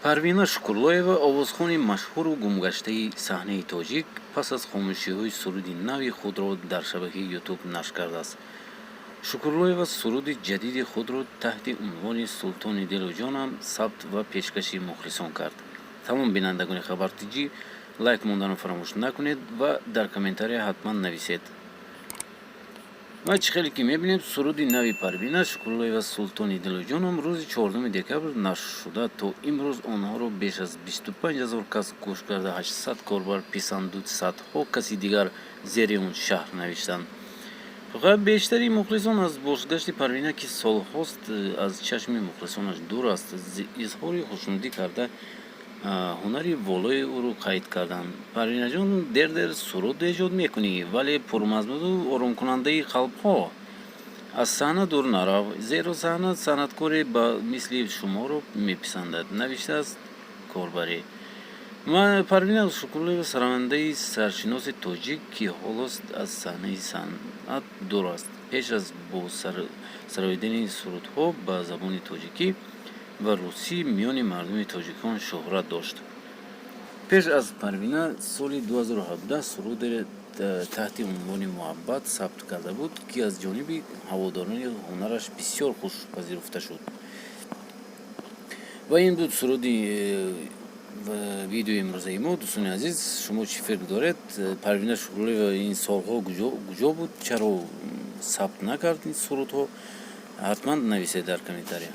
Парвина Шукурлоева, овозхони машҳуру гумгаштаи саҳнаи тоҷик, пас аз хомӯшиҳои суруди нави худро дар шабакаи Ютуб нашр кардааст. Шукурлоева суруди ҷадиди худро таҳти унвони «Султони дилу ҷонам» сабт ва пешкаши мухлисон кард. Тамом бинандагони Хабар ТҷИ, лайк монданро фаромӯш накунед ва дар комментария ҳатман нависед. Ва чӣ хеле ки мебинем, суруди нави Парвина Шукурлоева «Султони дилу ҷонам» рӯзи 4 декабр нашр шуда, то имрӯз онҳоро беш аз 25 ҳазор кас гӯш карда, 800 корбар писанду садҳо каси дигар зери он шарҳ навиштанд. Фақат бештари мухлисон аз бозгашти Парвина, ки солҳост аз чашми мухлисонаш дур аст, изҳори хушнудӣ карда, ҳунари волои ӯро қайд карданд. «Парвинаҷон, дер-дер суруд эҷод мекунӣ, вале пурмазмуну оромкунандаи қалбҳо. Аз саҳна дур нарав, зеро саҳна санъаткоре ба мисли шуморо меписандад», навиштааст корбарӣ. Парвина Шукурлоева, сарояндаи саршиноси тоҷик, ки ҳолост аз саҳнаи санъат дур аст, пеш аз бо сароидани сурудҳо ба забони тоҷикӣ ва русӣ миёни мардуми тоҷикон шӯҳрат дошт. Пеш аз Парвина соли 2017 суруде таҳти унвони «Муҳаббат» сабт карда буд, ки аз ҷониби ҳаводорони ҳунараш бисёр хуш пазируфта шуд. Ва ин буд суруди видеои имрӯзаи мо. Дӯстони азиз, шумо чӣ фикр доред? Парвина Шукурлоева ин солҳо куҷо буд? Чаро сабт накард ин сурудҳо? Ҳатман нависед дар комментария.